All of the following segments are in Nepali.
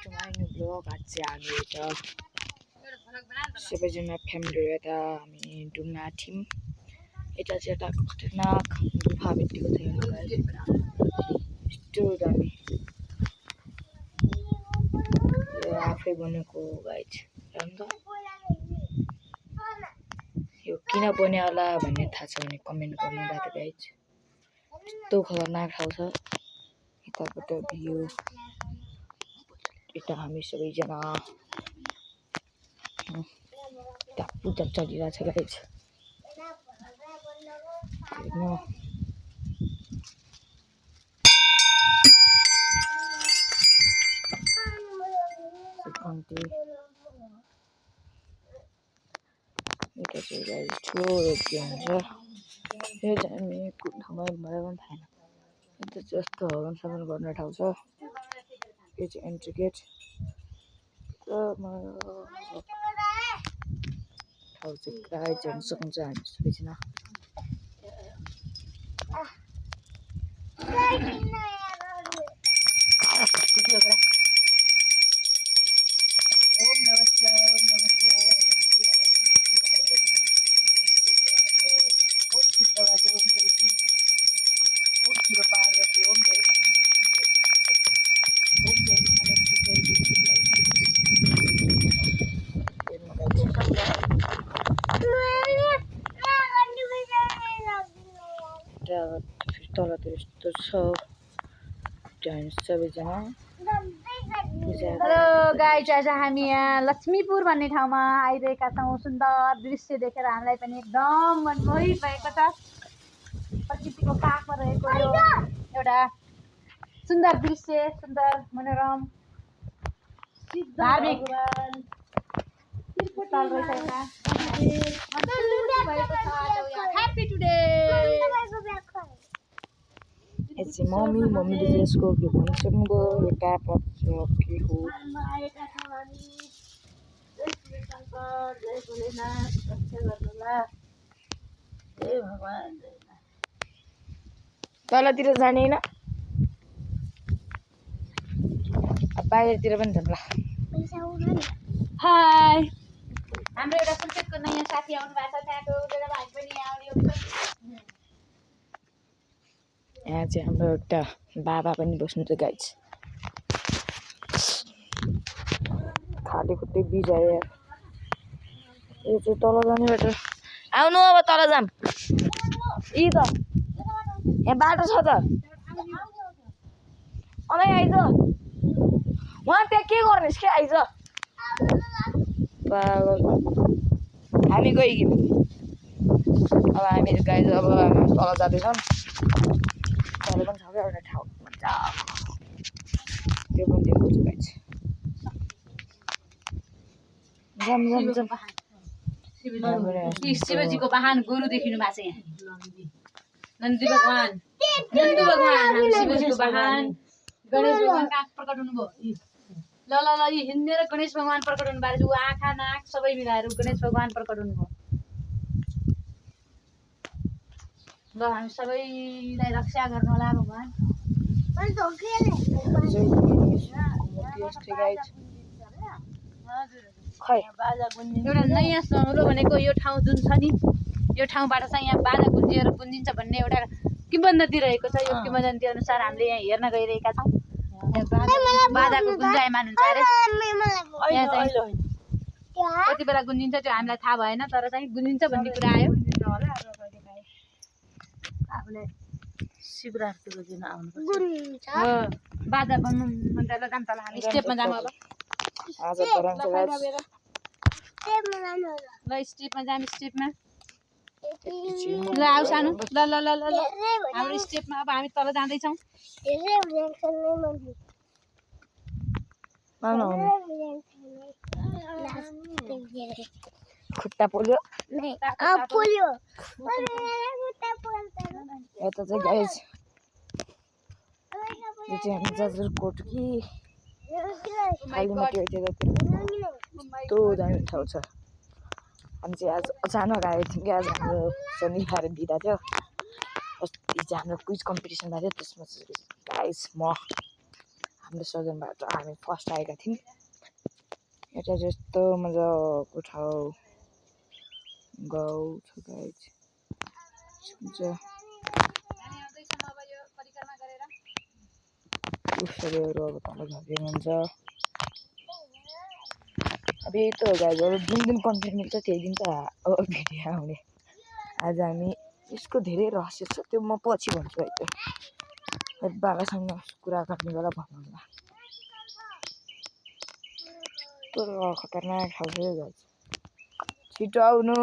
to my new vlog. आज चाहिँ हामी यता सबैजना फ्यामिली यता हामी डुङ्गा थियौँ। यता चाहिँ यता खतरनाक गुफा भेटेको थियो यस्तो दामी। यो आफै बनेको गाइज हेर्नु त। यो किन बन्यो होला भन्ने थाहा छ भने कमेन्ट गर्नु होला त गाइज। यस्तो खतरनाक ठाउँ छ। यताबाट भ्यू यता हामी सबैजना पूजा चलिरहेको छ गाइज। यता चाहिँ गाइज ठुलो भ्यू हुन्छ। यो चाहिँ हामी ठाउँमा मलाई पनि थाहा छैन। यता चाहिँ यस्तो हवन गर्ने ठाउँ छ। यो चाहिँ एन्ट्री गेट। ठाउँ चाहिँ गाइज हेर्न सक्नुहुन्छ हामी सबैजना। तलतिर यस्तो छ सबैजना। हेलो गाइज, आज हामी यहाँ लक्ष्मीपुर भन्ने ठाउँमा आइरहेका छौँ। सुन्दर दृश्य देखेर हामीलाई पनि एकदम मनमोहित भएको छ। प्रकृतिको काखमा रहेको यो एउटा सुन्दर दृश्य, सुन्दर मनोरम धार्मिक स्थल रहेछ। Happy today. It's a mommy just go give one some go tap up so okay हो। तलतिर जाने हैन, बाहिरतिर पनि जाऊँ ल। हाय, हाम्रो एउटा सुनसेटको नयाँ साथी आउनु भएको छ। त्यहाँको एउटा भाइ पनि आउने। यहाँ चाहिँ हाम्रो एउटा बाबा पनि बस्नुहुन्छ गाइज। खाली खुट्टै बिजायो। यो चाहिँ तल जाने बाटो। आउनु अब तल जाम। यी त यहाँ बाटो छ त। अनै आइज। वहाँ त्यहाँ के गर्नेस् के आइज। हामी गइकिन अब हामी गाइज अब तल जाँदैछौँ। तल पनि छ क्या एउटा ठाउँ मजा। त्यो पनि देखाउँछु गाइज। जाम जाम जाम। शिवजीको वाहन गोरु देखिनु भएको छ यहाँ। नन्दी भगवान, नन्दी भगवान हाम्रो शिवजीको वाहन। गणेश भगवान कहाँ प्रकट हुनुभयो। ल ल ल यी हिँडेर गणेश भगवान प्रकट हुनु भएको छ। ऊ आँखा नाक सबै मिलाएर गणेश भगवान प्रकट हुनुभयो। ल हामी सबैलाई रक्षा गर्नु होला भगवान। एउटा नयाँ सौरो भनेको यो ठाउँ जुन छ नि, यो ठाउँबाट चाहिँ यहाँ बाजा गुन्जिएर गुन्जिन्छ भन्ने एउटा किंवदन्ती रहेको छ। यो किंवदन्ती अनुसार हामीले यहाँ हेर्न गइरहेका छौँ। बाजाको गुन्जायमान हुन्छ अरे। यहाँ चाहिँ कति बेला गुन्जिन्छ त्यो हामीलाई थाहा भएन, तर चाहिँ गुन्जिन्छ भन्ने कुरा आयो। आफूले शिवरात्रिको दिन आउनुपर्छ। बाजा बन्नु मन ल जाम तल हामी स्टेपमा जाम। अब ल स्टेपमा जाम। स्टेपमा ल आऊ सानो। ल ल ल ल ल हाम्रो स्टेपमा अब हामी तल जाँदैछौँ। खुट्टा पोल्यो। यता चाहिँ गाइज यो चाहिँ हामी जाजरकोट कि खालीमाटी यतातिर यस्तो दामी ठाउँ छ। हामी चाहिँ आज अचानक आएको थियौँ कि आज हाम्रो शनिबार बिदा थियो। अस्ति चाहिँ हाम्रो क्विज कम्पिटिसन भएको थियो। त्यसमा चाहिँ गाइज म हाम्रो सदनबाट हामी फर्स्ट आएका थियौँ। एउटा जस्तो मजाको ठाउँ गाउँ छ गाइज। उसहरू अब तल झर्नुहुन्छ। अब यही त हो गाइज, अब जुन दिन कन्टेन्ट मिल्छ त्यही दिन त अब भिडियो आउने। आज हामी यसको धेरै रहस्य छ, त्यो म पछि भन्छु है। त बाबासँग कुरा गर्ने बेला भन्नुला। तर खतरनाक ठाउँ छ गाइज, छिटो आउनु।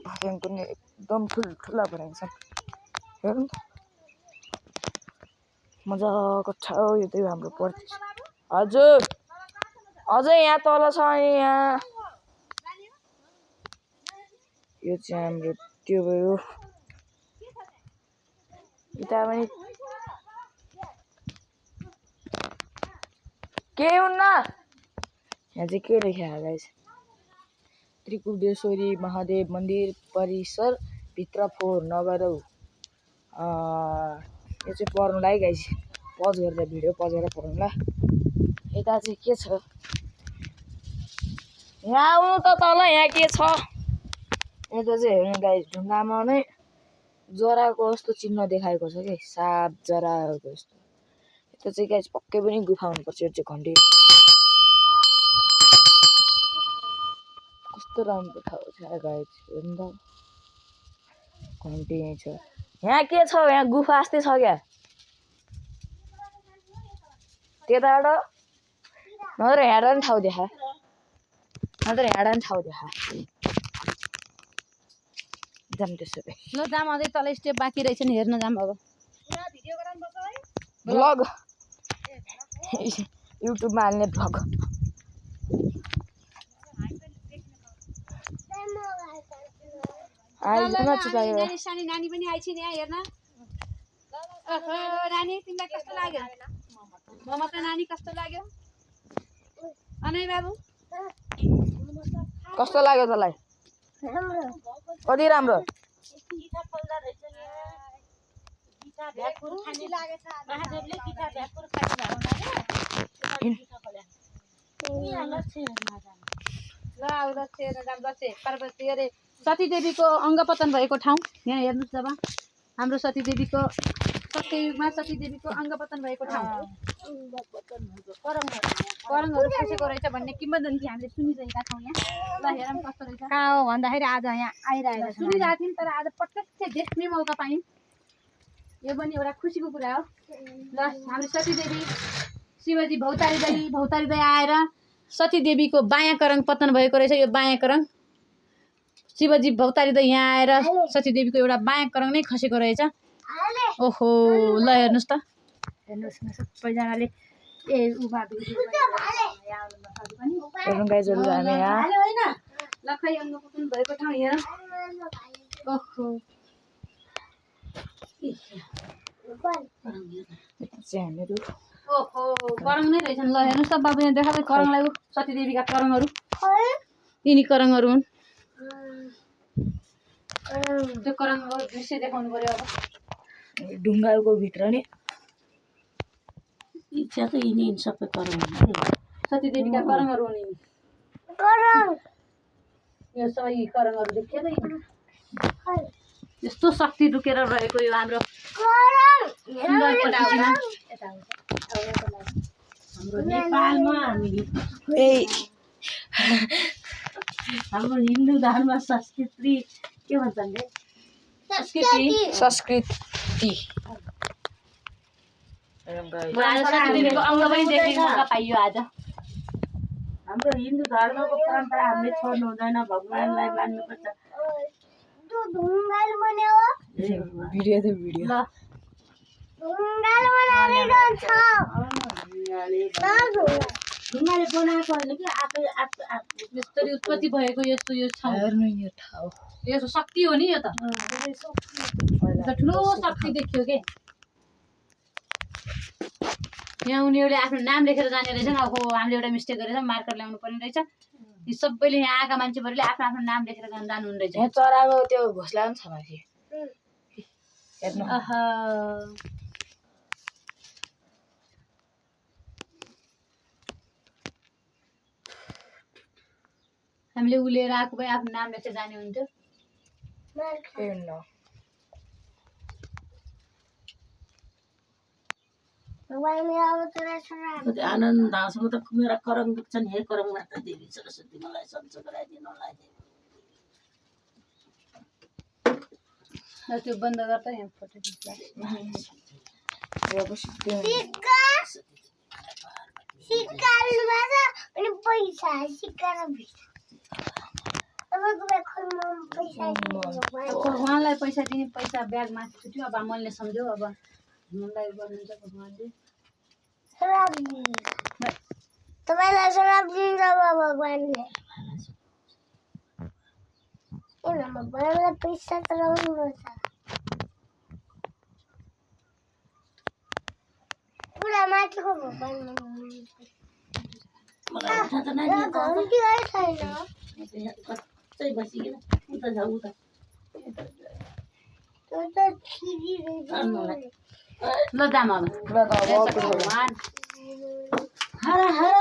भर्याङ पनि एकदम ठुल्ठुला भर्याङ छन्, हेर्नु त मजाको ठाउँ। यो चाहिँ हाम्रो पर्छ। हजुर अझै यहाँ तल छ, यहाँ यो चाहिँ हाम्रो त्यो भयो। यता पनि के हुन्न, यहाँ चाहिँ के लेखेको गाइस, त्रिकुटेश्वरी महादेव मन्दिर परिसर भित्र फोहोर नगरौ। यो चाहिँ पढ्नुलाई गाइस, पज गरेर भिडियो पज गरेर पढ्नुला। यता चाहिँ के छ, यहाँ आउनु त तल, यहाँ के छ। यता चाहिँ हेर्नु गाइस, ढुङ्गामा नै जराको जस्तो चिन्ह देखाएको छ कि, साप जराको जस्तो। यता चाहिँ गाइस पक्कै पनि गुफा हुनुपर्छ। यो चाहिँ घन्टी, कस्तो राम्रो ठाउँ छ गाइस, हेर्नु त घन्टी यहीँ छ। यहाँ के छ, यहाँ गुफा जस्तै छ क्या। त्यताबाट नत्र यहाँ पनि ठाउँ देखा, नत्र यहाँ पनि ठाउँ देखा। जाम त्यसो भए ल जाम, अझै तल स्टेप बाँकी रहेछ नि, हेर्न जाम। अब भ्लग युट्युबमा हाल्ने भ्लग। नानी सानी नानी पनि आइछि नि यहाँ हेर्न। नानी तिमीलाई कस्तो लाग्यो? ममा त नानी कस्तो लाग्यो? अनै बाबु कस्तो लाग्यो तँलाई? कति राम्रो। पार्वती अरे सतीदेवीको अङ्गपतन भएको ठाउँ यहाँ हेर्नुहोस्। जब हाम्रो सतीदेवीको सत्ययुगमा सतीदेवीको अङ्गपतन भएको ठाउँ, करङहरू खसेको रहेछ भन्ने किम्वदन्ती हामीले सुनिरहेका छौँ यहाँ। ल हेरौँ कस्तो रहेछ। कहाँ हो भन्दाखेरि आज यहाँ आइरहेको छ। सुनिरहेको थियौँ तर आज प्रत्यक्ष देख्ने मौका पायौँ, यो पनि एउटा खुसीको कुरा हो। ल हाम्रो सतीदेवी शिवजी भौतारिँदै आएर सतीदेवीको बायाँ करङ पतन भएको रहेछ। यो बायाँ करङ शिवजी भौतारिँदै यहाँ आएर सतीदेवीको एउटा बायाँ करङ नै खसेको रहेछ। ओहो ल हेर्नुहोस् त, हेर्नुहोस् न सबैजनाले ल खै अङ्गपतन भएको ठाउँ हेरौँ। ओहो ओहो करङ नै रहेछन्। ल हेर्नुहोस् त बाबु, यहाँ देखाएको करङलाई, सतीदेवीका करङहरू यिनी करङहरू हुन्। त्यो करङको दृश्य देखाउनु पर्यो। अब ढुङ्गाको भित्र नि इच्छा त यिनी सबै करङ सतीदेवीका करङहरू हुन् यिनी। यो सबै करङहरू देखियो त यिनी। यस्तो शक्ति लुकेर रहेको यो हाम्रो हाम्रो नेपालमा हाम्रो हिन्दू धर्म संस्कृति के भन्छन् रे, संस्कृति अङ्ग पनि देख्ने मौका पाइयो आज। हाम्रो हिन्दू धर्मको परम्परा हामीले छोड्नु हुँदैन, भगवानलाई मान्नुपर्छ। भिडियो त भिडियो ल ढुङ्गाले बनाएको होइन कि आफै यस्तरी उत्पत्ति भएको यस्तो यो ठाउँ, हेर्नु यो ठाउँ, यो शक्ति हो नि। यो त ठुलो शक्ति देखियो के। यहाँ उनीहरूले आफ्नो नाम लेखेर जाने रहेछन्। अब हामीले एउटा मिस्टेक गरेर मार्कर ल्याउनु पर्ने रहेछ। यी सबैले यहाँ आएका मान्छेहरूले आफ्नो आफ्नो नाम लेखेर जानुहुने रहेछ। यहाँ चराको त्यो घोसला पनि छ माथि, हेर्नु। हामीले उलेर आएको भए आफ्नो नाम लेखेर जाने हुन्थ्यो हेर्न कति आनन्द आउँछ म त मेरा करङ दुख्छन् हे करङ माता देवी सरस्वती मलाई सन्चो गराइदिनु होला त्यो बन्द गर्दा यहाँ फोटो खिच्दा भगवानलाई पैसा दिने पैसा ब्याग माथि छुट्यो अब मैले सम्झ्यो अब मलाई गर्नुहुन्छ भगवानले तपाईँलाई शराब दिन्छ भगवानले भगवानलाई पैसा चलाउनु पर्छ पुरा माथिको भगवान मलाई उठा त नानी छैन कच्चै बसिकन उता जाऊ उता त्यो त ल जाम अब भगवान हर हर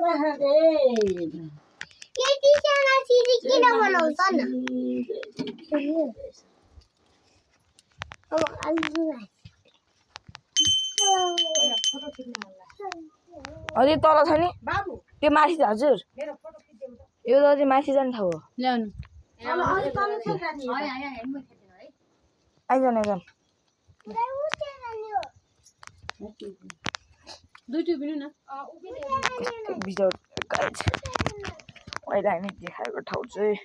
महादेव यति साना सिडी किन बनाउँछ न अझै तल छ नि त्यो माथि छ हजुर यो त अझै माथि जाने ठाउँ हो ल्याउनु आइजन आइजन दुईटु बिनु न बिजौट गाइज अहिले हामी देखाएको ठाउँ चाहिँ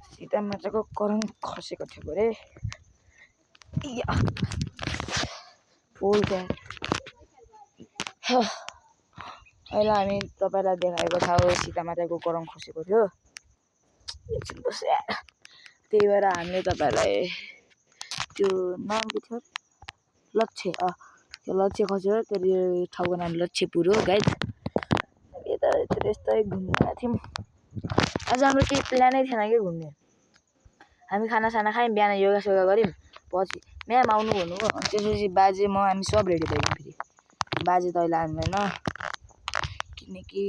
सीता माताको करङ खसेको थियो अरे फुल त्यहाँ अहिले हामी तपाईँलाई देखाएको ठाउँ सीता माताको करङ खसेको थियो त्यही भएर हामीले तपाईँलाई त्यो नाम के थियो लक्ष्य त्यो लक्ष्य खस्यो त्यो ठाउँको नाम लक्ष्यपुर हो गाइज यता यस्तै घुम्न गएको थियौँ आज हाम्रो केही प्लानै थिएन कि घुम्ने हामी खानासाना खायौँ बिहान योगा सोगा गऱ्यौँ पछि म्याम आउनु भन्नुभयो अनि त्यसपछि बाजे म हामी सब रेडी भयौँ फेरि बाजे त अहिले आउँदैन किनकि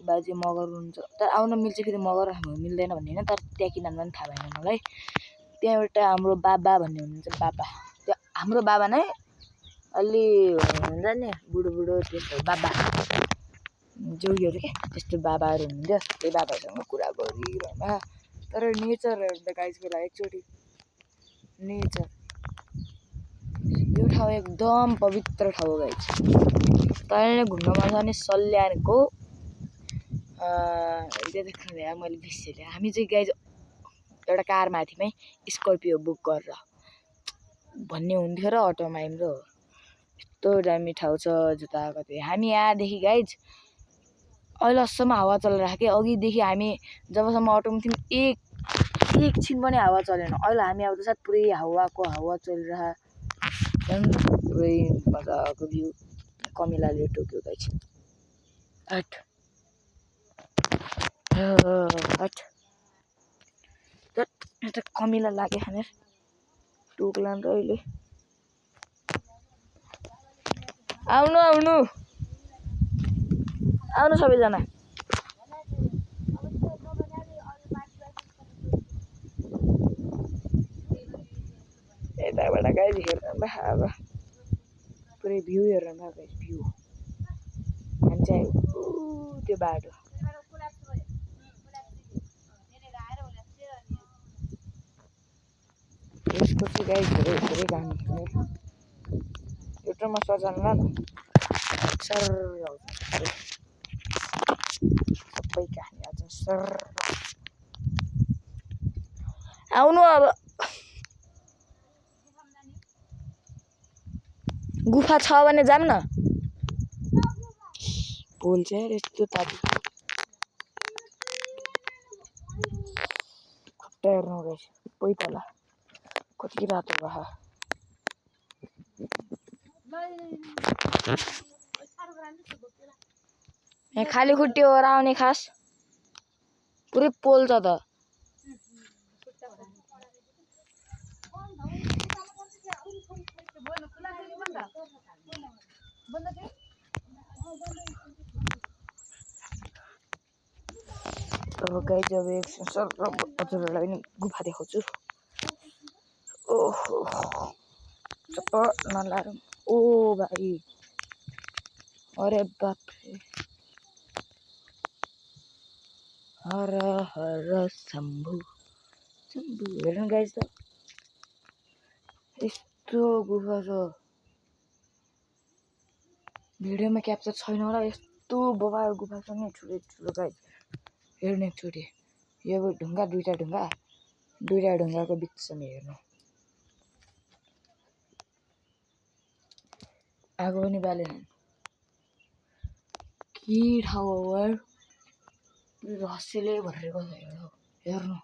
बाजे मगर हुनुहुन्छ तर आउन मिल्छ फेरि मगर मिल्दैन भन्ने होइन तर त्यहाँ किन पनि थाहा भएन मलाई त्यहाँ एउटा हाम्रो बाबा भन्ने हुनुहुन्छ बाबा त्यो हाम्रो बाबा नै अलि हुन्छ नि बुढो बुढो त्यस्तो बाबा जोगीहरू के त्यस्तो बाबाहरू हुनुहुन्थ्यो त्यही बाबासँग कुरा गरिरहँदा तर नेचर हेर्दा गाइजको लागि एकचोटि नेचर यो ठाउँ एकदम पवित्र ठाउँ हो गाइज तैँले घुम्न मन छ भने सल्यानको देख्नु भए मैले बिर्सेँ हामी चाहिँ गाइज एउटा कार माथिमै स्कर्पियो बुक गरेर भन्ने हुन्थ्यो र अटोमा हाम्रो यस्तो दामी ठाउँ छ जता कतै हामी यहाँदेखि गाइज अहिलेसम्म हावा चलिरहेको कि अघिदेखि हामी जबसम्म अटोमा थियौँ एकछिन पनि हावा चलेन अहिले हामी आउँदा साथ पुरै हावाको हावा चलिरहेको झन् पुरै मजाको भ्यू कमिलाले टोक्यो गाइज हट त कमिला लाग्यो खाने टोक्ला नि त अहिले आउनु आउनु आउनु सबैजना यताबाट गाइज हेर्नु अब पुरै भ्यू हेर्नु गाइज भ्यू हामी चाहिँ त्यो बाटो यसको चाहिँ गाइज धेरै धेरै काम हुने एउटामा सजाउला न सर आउँछ सबै कहानी आउँछ सर आउनु अब गुफा छ भने जाऊँ न पुल चाहिँ यस्तो तातो खुट्टा हेर्नु रहेछ पैताला कति रातो भयो यहाँ खाली खुट्टी हो र आउने खास पुरै पोल्छ त अब गाइज अब एकछिन सर हजुरहरूलाई पनि गुफा देखाउँछु ओहो चप्प नलाएर ओ भाइ अरे बाप रे हर हर शम्भु शम्भु हेर्नु गाइज त यस्तो गुफा छ भिडियोमा क्याप्चर छैन होला यस्तो बबाल गुफा छ नि ठुलो ठुलो गाइज हेर्नु एकचोटि यो ढुङ्गा दुईटा ढुङ्गाको बिचमा हेर्नु आगो पनि बालेन के ठाउँ हो यार रहस्यले भरिएको छ हेर्नु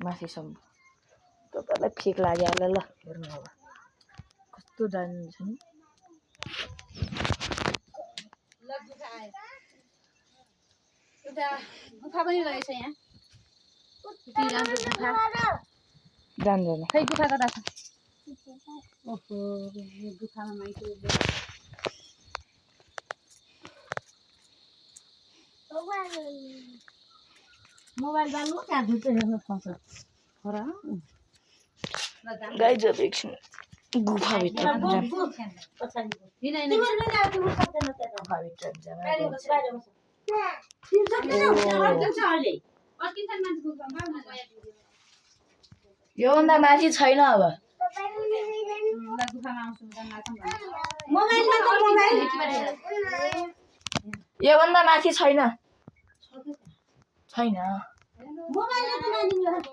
माथिसम्म तपाईँलाई ठिक लाग्यो होला ल हेर्नु अब कस्तो जान्छ नि एउटा गुफा पनि रहेछ यहाँ यति राम्रो गुफा जान्दैन खै गुफा कता छ ओहो यो गुफामा माइतीले मोबाइल बाल्नु त्यहाँ जुन चाहिँ हेर्नु पाउँछ गाइज अब एकछिन गुफाभित्र योभन्दा माथि छैन अब योभन्दा माथि छैन छैन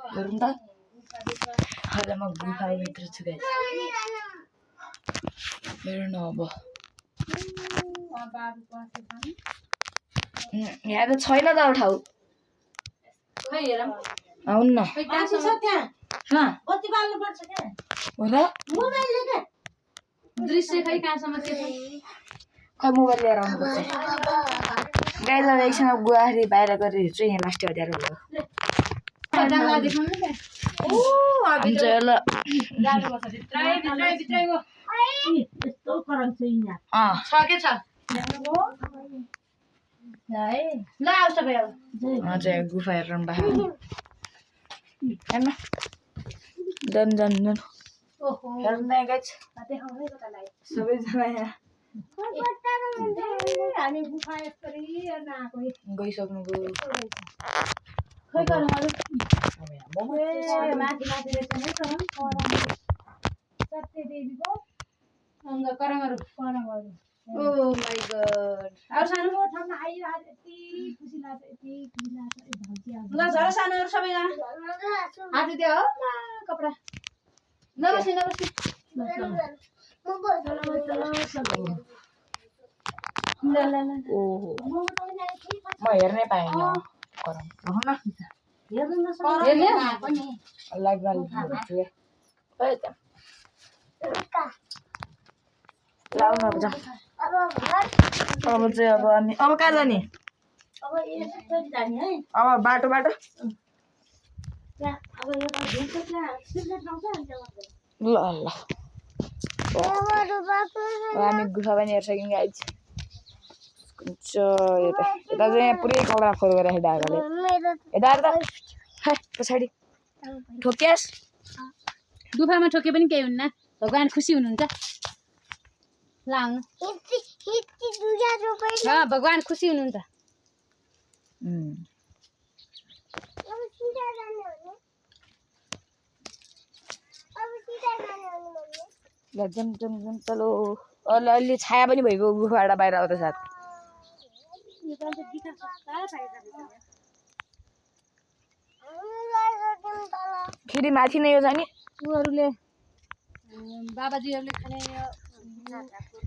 हेर्नु त अहिले म गुफाभित्र छु गाइस हेर्नु अब यहाँ त छैन त ठाउँ आउनु न हो र दृश्य खै कहाँसम्म के छ खै मोबाइल लिएर आउनुपर्छ गाइस अब एकछिन गुवाहारी बाहिर गरेर हिँड्छु यहाँ लास्ट हतियार हो हुन्छ ल यस्तो करन्छ यहाँ छ के छ ल आउँछ भाइ अब हजुर गुफा हेरेर बाहिर हेर्न जान ओहो हेर्नु गाइस देखाउनै कता लाग्यो सबैजना यहाँ हामी गुफा यसरी हेर्न आएको गइसक्नुभयो खै गर्नु अरू मोमो माथि रहेछ नि सत्य देवीको करमहरू ओ माइ गड अरू सानो ठाउँमा आइयो आज यति खुसी लाग्छ ल झर सानोहरू सबैजना आज त्यो हो कपडा नबसी ओहो म हेर्नै पाएन करम लाइभ हेर्छु खै त लाउनु अब जाऊ अब चाहिँ अब हामी अब कहाँ जाने अब बाटो ल ल हामी गुफा पनि हेर्छौँ गाइज हुन्छ यता चाहिँ यहाँ पुरै कलर फोर गरेर ढाकाले यता त खै पछाडि ठोक्यास गुफामा ठोके पनि केही हुन्न भगवान् खुसी हुनुहुन्छ ल आउनु भगवान् खुसी हुनुहुन्छ ल जम चलो अलि छाया पनि भइगयो गुफाबाट बाहिर आउँदा साथ फेरि माथि नै हो जाने उहरूले बाबाजीहरूले खाने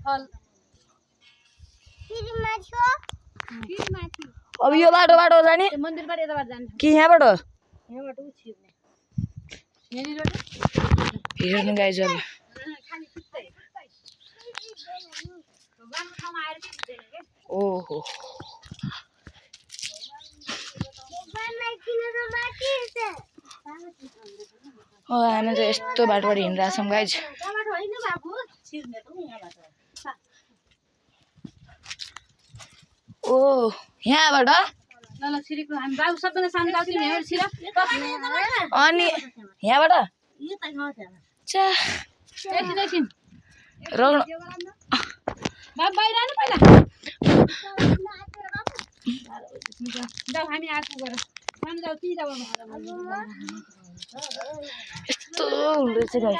फल अब यो बाटोबाट हो जाने मन्दिरबाट यताबाट जान्छ कि यहाँबाट यहाँबाट उछिर्ने हेर्नु गाइज अब ओहो हामी चाहिँ यस्तो बाटोबाट हिँडिरहेछौँ गाइज ओ यहाँबाट ल ल छिरेको हामी बाबु सबैजना सानो गाउँथ्यौँ यहाँबाट छिर अनि यहाँबाट छ्या एकछिन एकछिन रौन बाबु बाहिर आउनु पहिला जाऊ हामी आएको गर सानो जाऊ ती जाऊ यस्तो हुँदो रहेछ गाई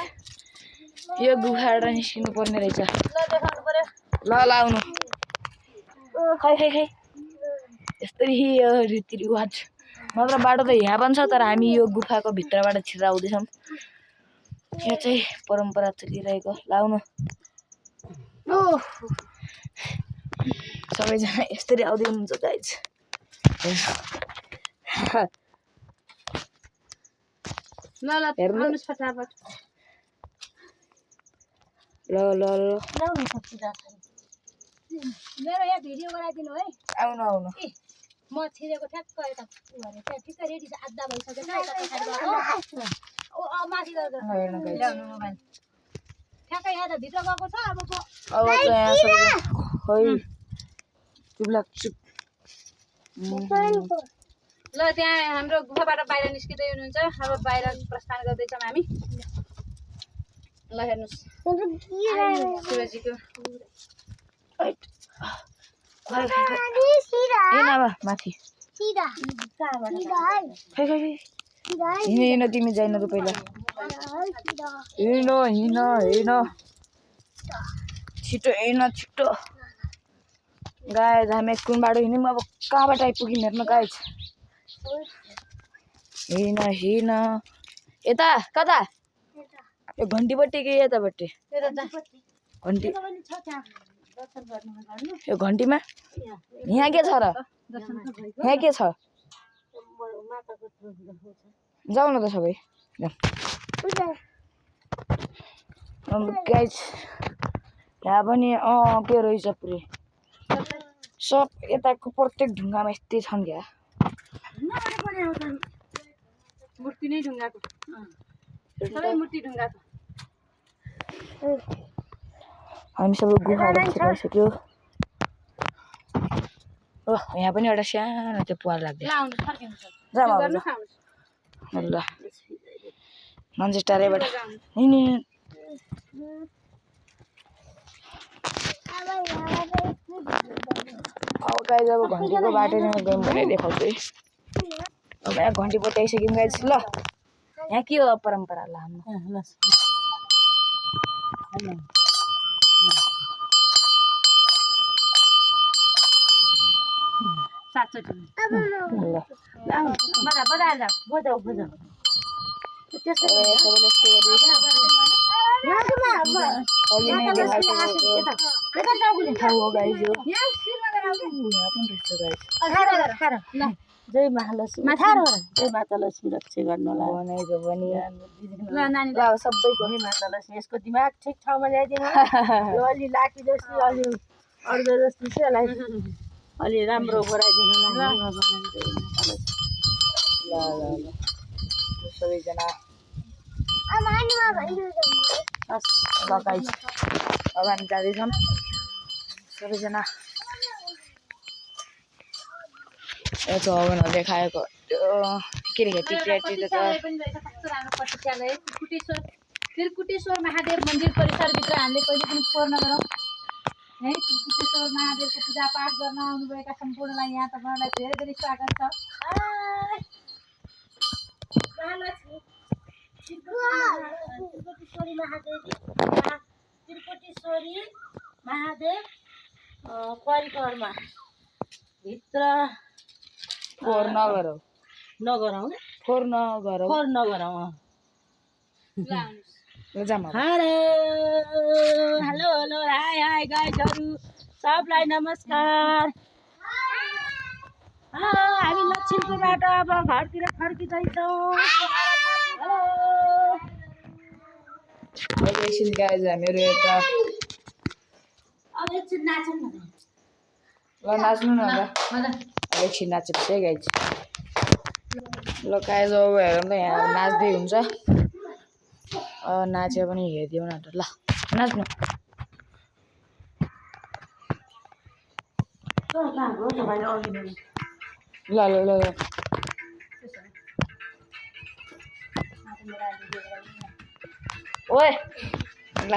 यो गुफाबाट निस्किनु पर्ने रहेछ ल ल आउनु खै खै खै यस्तै यो रीतिरिवाज नत्र बाटो त यहाँ पनि छ तर हामी यो गुफाको भित्रबाट छिरेर आउँदैछौँ यहाँ चाहिँ परम्परा चलिरहेको लाउनु सबैजना यस्तरी आउँदै हुनुहुन्छ गाइज ल ल आउनुहोस् फटाफट ल ल ल मेरो यहाँ भिडियो गराइदिनु है आउनु आउनु म छिरेको ठ्याक्क यता भने चाहिँ ठिक्क रेडी छ आधा भइसक्यो यता पछाडि ओ माथि गएको हेर्नु गाइज ठ्याक्क यहाँ त भित्र गएको छ अब अब चाहिँ यहाँ सबै खै चुप्लाक चुप ल त्यहाँ हाम्रो गुफाबाट बाहिर निस्किँदै हुनुहुन्छ अब बाहिर प्रस्थान गर्दैछौँ हामी ल हेर्नुहोस् शिवजीको माथि खै खै हिँड तिमी जाइन त पहिला हिँड हिँड हिँड छिटो हिँड छिटो गाइज हामी कुन बाटो हिँड्यौँ अब कहाँबाट आइपुग्यौँ हेर्नु गाइज हिँड हिँड यता कता यो घन्टीपट्टि कि यतापट्टि घन्टी यो घन्टीमा यहाँ के छ र यहाँ के छ जाऊ न त सबै गाइज यहाँ पनि के रहेछ पुरै सब यताको प्रत्येक ढुङ्गामा यस्तै छन् क्या मूर्ति नै ढुङ्गाको सबै मूर्ति ढुङ्गाको हामी सबै गुफाहरू छिराइसक्यो यहाँ पनि एउटा सानो त्यो पुवार लाग्दै ल मान्छे टाढैबाट नि अब गाइज अब घन्टीको बाटोमा गयौँ भने देखाउँछु है अब यहाँ घन्टीपट्टि आइसक्यौँ गाइज ल यहाँ के हो परम्परा ल हाम्रो जय महालक्ष्मी जय माता लक्ष्मी रक्षा गर्नुलाई बनाएको पनि सबैको नि माता लक्ष्मी यसको दिमाग ठिक ठाउँमा ल्याइदिनु यो अलि लाकी जस्तो अलि अर्को जस्तो चाहिँ यसलाई अलि राम्रो गराइदिनुलाई ल सबैजना ल गाइज अब हामी जाँदैछौँ सबैजना यो चौबनहरू देखाएको त्यो के रे त्रिकुटेश्वर महादेव मन्दिर परिसरभित्र हामीले कहिले पनि फोहोर नगरौँ है। त्रिकुटेश्वर महादेवको पूजापाठ गर्न आउनुभएका सम्पूर्णलाई यहाँ तपाईँहरूलाई धेरै धेरै स्वागत छ। त्रिकुटेश्वरी महादेव परिक्रमा भित्र फोहोर नगरौँ नगरौँ फोहोर नगरौँ फोहोर नगरौँ hello hello hello hi hi गाइजहरू सबलाई नमस्कार। हेलो हामी लक्ष्मीपुरबाट अब घरतिर फर्किँदैछौँ। हेलो एकछिन गाइज हामीहरू यता अब एकछिन नाचौँ न ल नाच्नु न ल एकछिन नाचेपछि है गाइज। ल गाइज अब हेरौँ त यहाँ नाच्दै हुन्छ नाचे पनि हेरिदिउँ न त ल नाच्नु। ल ल ल ल ओए ल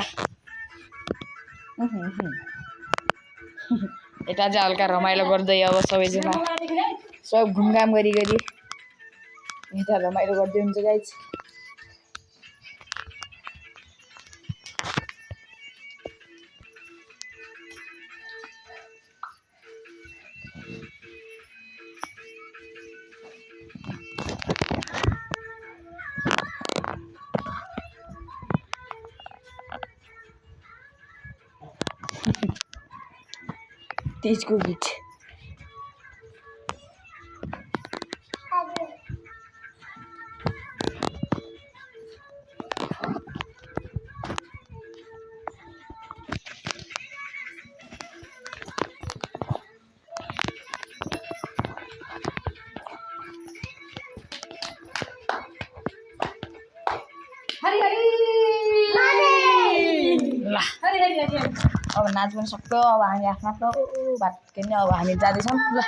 यता चाहिँ हल्का रमाइलो गर्दै अब सबैजना सब घुमघाम गरी यता रमाइलो गर्दै हुन्छ गाइज तीजको गीत अब नाच पनि सक्यो अब हामी आफ्नो आफ्नो बात किन्ने अब हामी जाँदैछौँ ल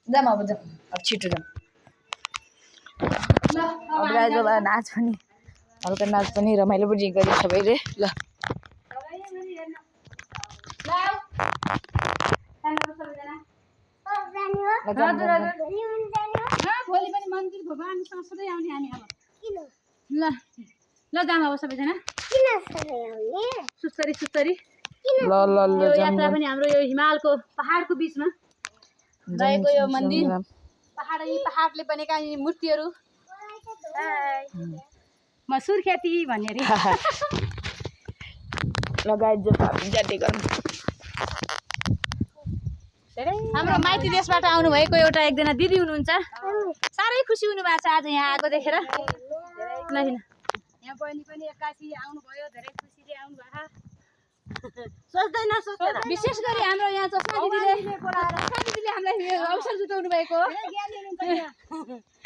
जाऊँ अब जाऊँ अब छिटो जाऊँ अब गाइज अब नाच पनि हल्का नाच पनि रमाइलो पनि गऱ्यो सबैले ल भोलि पनि मन्दिर भगवानसँग सधैँ आउने हामी अब ल ल जाऊँ अब सबैजना सुस्तरी सुस्तरी ल ल ल यो यात्रा पनि हाम्रो यो हिमालको पहाडको बीचमा रहेको यो मन्दिर पहाडले बनेका यी मूर्तिहरू म सुर्खेती भन्ने रे ल गाइज जाँदै गरौँ हाम्रो माइती देशबाट आउनुभएको एउटा एकजना दिदी हुनुहुन्छ साह्रै खुसी हुनुभएको छ आज यहाँ आएको देखेर ल यहाँ बहिनी पनि एक्कासी आउनुभयो धेरै खुसीले आउनुभएको सोच्दैन विशेष गरी हाम्रो यहाँ चस्मा दिदीले हामीलाई अवसर जुटाउनु भएको हो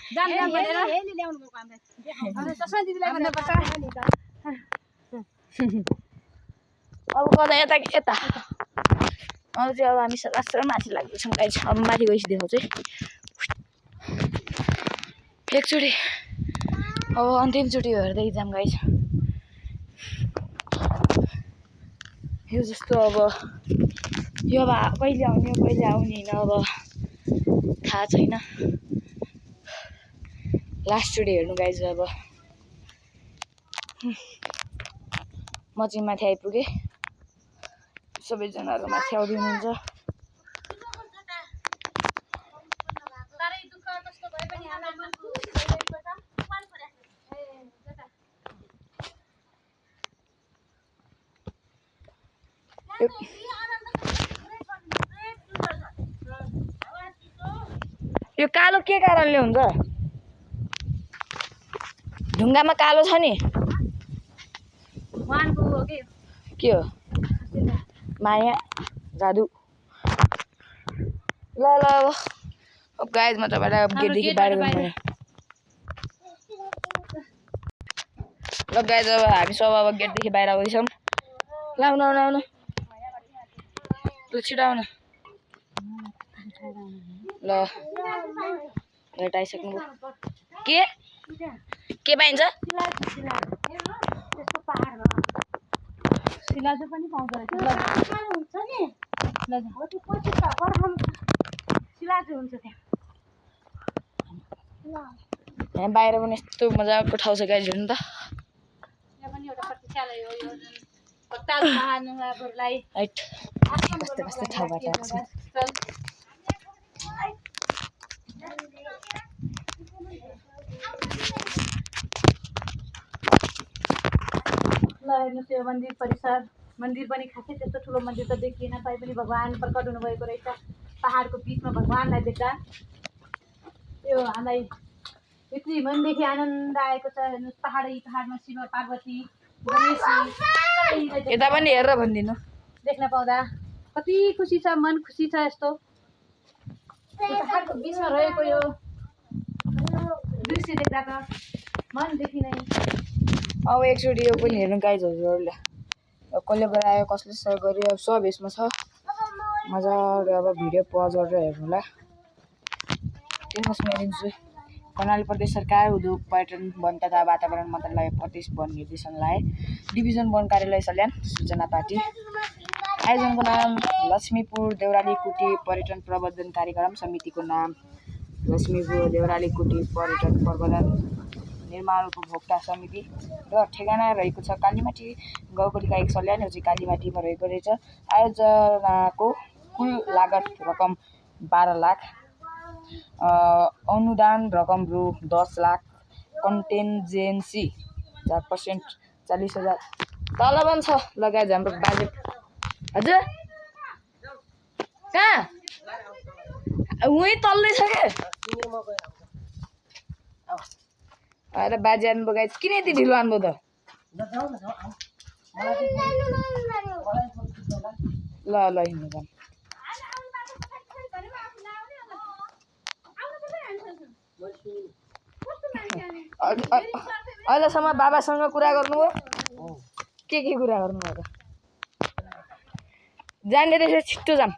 जाम भनेर हाम्रो चस्मा दिदीलाई भन्नुपर्छ अब कता यता यता अब चाहिँ अब हामी राष्ट्र माथि लाग्दैछौँ गाइज अब माथि गएपछि देखाउँछु एकचोटि अब अन्तिमचोटि हेर्दै जाऊँ गाइज यो जस्तो अब यो अब कहिले आउने होइन अब थाहा छैन लास्टचोटि हेर्नु गाइज अब म चाहिँ माथि आइपुगेँ सबैजनाहरू माथि आउँदै हुनुहुन्छ यो कालो के कारणले हुन्छ ढुङ्गामा कालो छ नि के हो माया जादु ल ल अब गाइज म तपाईँलाई अब गेटदेखि बाहिर गर्नु ल गाइज अब हामी सब अब गेटदेखि बाहिर आउँदैछौँ ल आउनु आउनु आउनु ल छिटो आउनु ल लाइट आइसक्नुभयो के पाइन्छ सिलाजु पनि पाउँछ सिलाजु हुन्छ यहाँ बाहिर पनि यस्तो मजाको ठाउँ छ गाइज हेर्नु त यहाँ पनि एउटा प्रतिक्षालय हो यो भक्ताल महानुभावहरूलाई राइट कस्तो कस्तो ठाउँबाट आएको छ ल हेर्नुहोस् यो मन्दिर परिसर मन्दिर पनि खासै त्यस्तो ठुलो मन्दिर त देखिएन तैपनि भगवान् प्रकट हुनुभएको रहेछ पहाडको बिचमा भगवान्लाई देख्दा यो हामीलाई यति मनदेखि आनन्द आएको छ हेर्नुहोस् पहाडमा शिव पार्वती गणेशजी यता पनि हेरेर भनिदिनु देख्न पाउँदा कति खुसी छ मन खुसी छ यस्तो पहाडको बिचमा रहेको यो दृश्य देख्दा त मनदेखि नै अब एकचोटि यो पनि हेर्नु गाइज हजुरहरूले कसले गरायो कसले सहयोग गर्यो अब सब यसमा छ मजाले अब भिडियो पज गरेर हेर्नुला त्यसमा सुनाइदिन्छु कर्णाली प्रदेश सरकार उद्योग पर्यटन वन तथा वातावरण मन्त्रालय प्रदेश वन निर्देशनालय डिभिजन वन कार्यालय सल्यान सूचना पार्टी आयोजनको नाम लक्ष्मीपुर देउराली कुटी पर्यटन प्रबन्धन कार्यक्रम समितिको नाम लक्ष्मीपुर देउराली कुटी पर्यटन प्रबन्धन निर्माण उपभोक्ता समिति र ठेगाना रहेको छ कालीमाटी गाउँपालिका 1 सल्यान यो चाहिँ कालीमाटीमा रहेको रहेछ आयोजनाको कुल लागत रकम 12 लाख अनुदान रकम रु 10 लाख कन्टेन्जेन्सी 4% 40,000 तल पनि छ लगायत हाम्रो बजेट हजुर कहाँ उही तल्लै छ के अरे बाजे आउनुभयो गाइस किन यति ढिलो आउनुभयो त ल ल हिँड्नु जाऊँ अहिलेसम्म बाबासँग कुरा गर्नुभयो के कुरा गर्नुभयो त जाने रहेछ छिट्टो जाम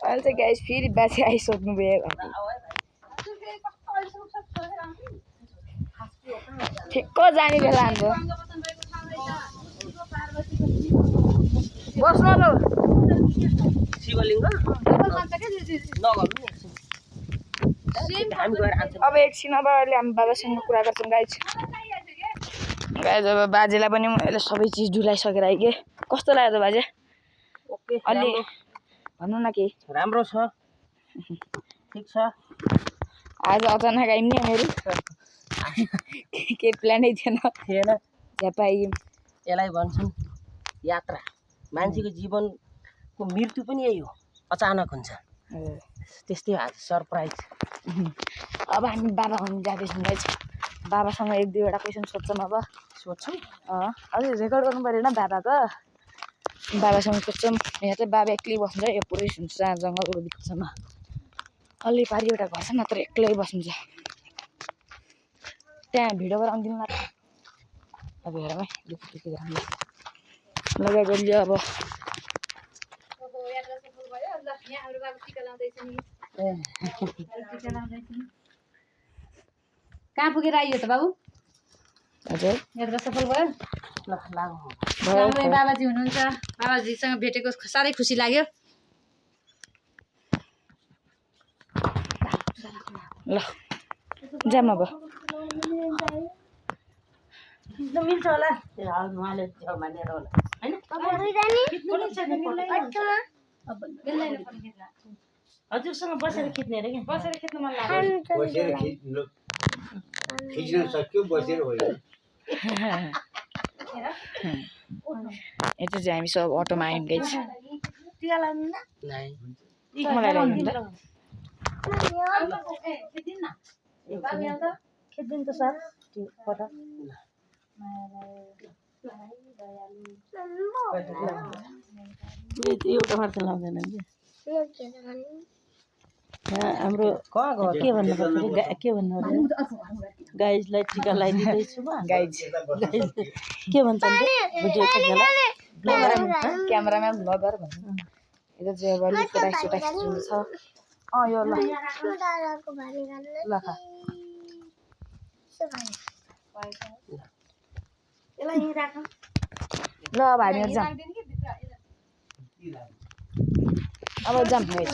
अहिले चाहिँ गाइस फेरि बाजे आइसक्नु भयो ठिक्क जाने बेला हाम्रो बस्नु ल शिवलिङ्ग अब एकछिन अब अहिले हामी बाबासँग कुरा गर्छौँ गाइस अब बाजेलाई पनि मैले सबै चिज ढुलाइसकेर आएँ के कस्तो लाग्यो त बाजे ओके अलि भन्नु न के राम्रो छ ठीक छ आज अचानक आइम नि हामीहरू के प्लानै थिएन झ्यापा आइम यसलाई भन्छन् यात्रा मान्छेको जीवनको मृत्यु पनि यही हो अचानक हुन्छ त्यस्तै आज सरप्राइज अब हामी बाबा हुनु जाँदैछौँ गाइस बाबासँग 1-2वटा क्वेसन सोध्छौँ अब सोध्छौँ हजुर रेकर्ड गर्नु परेन बाबाको बाबासँग सोध्छौँ यहाँ चाहिँ बाबा एक्लै बस्न्छ यो पुरै सुनसान जङ्गलको बिचमा अलि पारि एउटा घर छ नत्र एक्लै बस्नुहुन्छ त्यहाँ भिडियो गरेर आउँदिनु न अब हेरौँ है दुःख लगाइ गरियो अब कहाँ पुगेर आइयो त बाबु हजुर यात्रा सफल भयो ल लागौँ राम्रै बाबाजी हुनुहुन्छ बाबाजीसँग भेटेको साह्रै खुसी लाग्यो ल जाम अब मिल्छ होला उहाँले छेउमा लिएर होला होइन हजुरसँग बसेर खिच्ने अरे क्या बसेर खिच्नु मन लाग्यो खिच्न सक्यो बसेर होइन यता चाहिँ हामी सब अटोमा आयौँ गाइस मलाई खिचिदिनु त सर फोटो एउटा मात्र लाउँदैन कि हाम्रो के भन्नुपर्छ के भन्नु गाइजलाई टिका लगाइदिँदैछु म गाइज के भन्छन् भिडियो क्यामेराम्यान भ्लगर भन्नु यता चाहिँ अब अलिक फोटा खिच्नु छ यो ल ल खा ल अब हामीहरू जाऊँ अब जाऊँ गाइस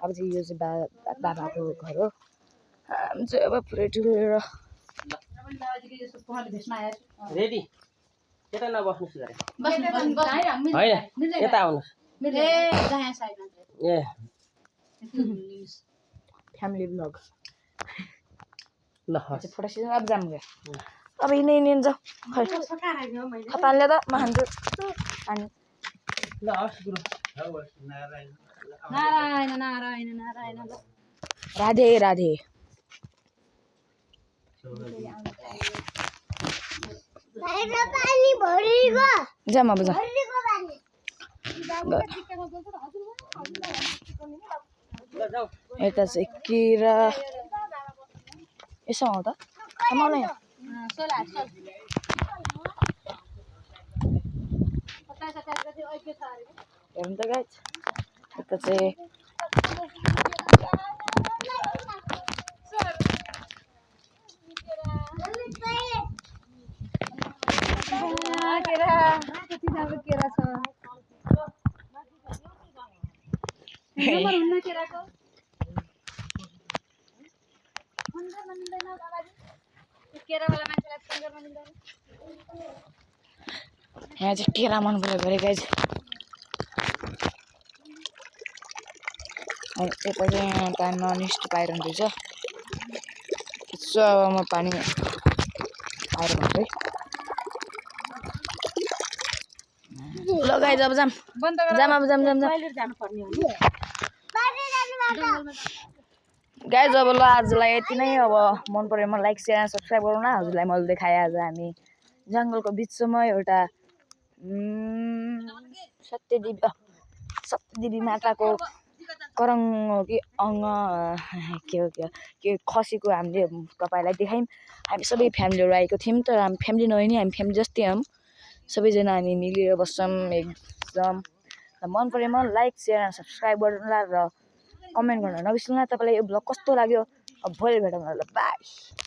अब चाहिँ यो चाहिँ बाबाको घर हो हामी चाहिँ अब पुरै टुरेर रेडी यता नबस्नुहोस् गरे होइन होइन यता आउनुहोस् ए फ्यामिली ब्लग ल चाहिँ फोटो खिच्नु अब जाऊँ गयो अब यिनै जाउँ खै खतानले त म खान्छु अनि ल हस् गुरु नारायण नारायण नारायण राधे राधे जाऊँ अब जाऊँ यता चाहिँ किरा यसो हो त कमाउनु यहाँ हेर्नु त गाइस यता चाहिँ केरा छ नम्बर हुन्न केराको केरावाला मान्छेलाई फोन गर्न मिल्दैन यहाँ चाहिँ केरा मन पऱ्यो गरे गाइज यता चाहिँ यहाँ त ननिस्ट पाइरहँदैछ यसो अब म पानी पाएर भन्छु है ल गाइज अब जाम बन्द जाम अब जाम जाम जाम जानुपर्ने हो गाइज अब ल आजलाई यति नै अब मन पऱ्यो म लाइक सेयर सब्सक्राइब गरौँ न हजुरलाई मैले देखाएँ आज हामी जङ्गलको बिचसम्म एउटा सत्यदेवी माताको करङ हो कि के खसीको हामीले तपाईँलाई देखायौँ हामी सबै फ्यामिलीहरू आएको थियौँ तर हामी फ्यामिली नभए नि हामी फ्यामिली जस्तै हौँ सबैजना हामी मिलेर बस्छौँ एकदम मन पऱ्यो म लाइक सेयर सब्सक्राइब गर्नुला र कमेन्ट गर्न नबिर्सनु न तपाईँलाई यो भ्लग कस्तो लाग्यो अब भोलि भेटौँ ल बाई